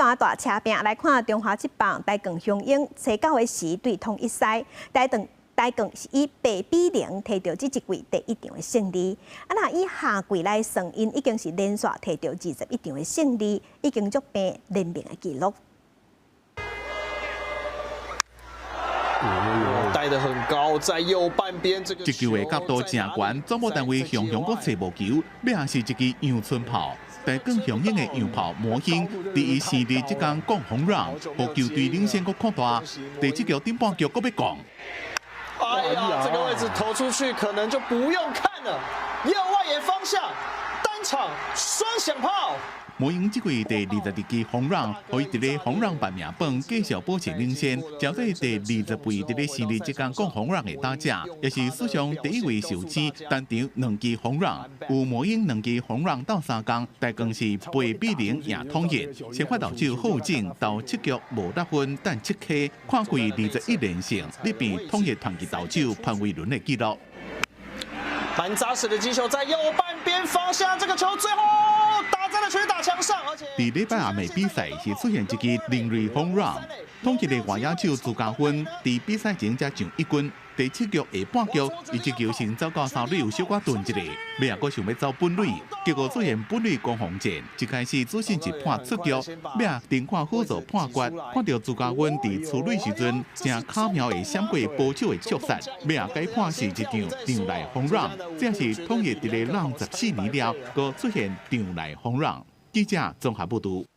段大車拼來看中華職棒大港雄鷹初九的時對統一獅，大港是以8比0提著這一季第一場的勝利。啊，若以夏季來算，𪜶已經是連續提著21場的勝利，已經足平聯盟的紀錄。帶得很高，在右半邊這個這球的角度誠懸，總部單位雄雄閣揣無球，尾仔是一支陽春炮。大港雄鷹的洋炮魔鷹，佇伊生日這工摃 home run，予球隊領先閣擴大。第七局頂半局閣欲摃。哎呀，這個位置投出去可能就不用看了，右外野方向，單場雙響炮。魔鷹這季第22支 home run，予伊佇咧 home run 排名榜繼續保持領先，成做第20位佇咧生日這工摃 home run 的打者，也是史上第一位壽星單場兩支 home run。有魔鷹兩支 home run 鬥相共，大港是8比0贏統一。先發投手浩正投七局無得分，擲七 K，看季21連勝，力拼統一傳奇投手潘威倫的紀錄。蠻紮實的擊球在右半邊方向，這個球最後打在了全壘打牆上，而且佇禮拜暗暝比賽是出現一支另類 home run，統一的外野手朱家芬佇比賽前才上一軍，第七局下半局，伊這球先走到三壘有小可頓一下，尾仔閣想欲走本壘，結果出現本壘攻防戰，一開始主審一判出局，尾仔定看輔助判決，看著朱家芬佇出壘時陣，誠巧妙的閃過捕手的觸殺，尾仔改判是一場場內 home run，這是統一佇咧浪14年了，閣出現場內 home run。記者綜合報導。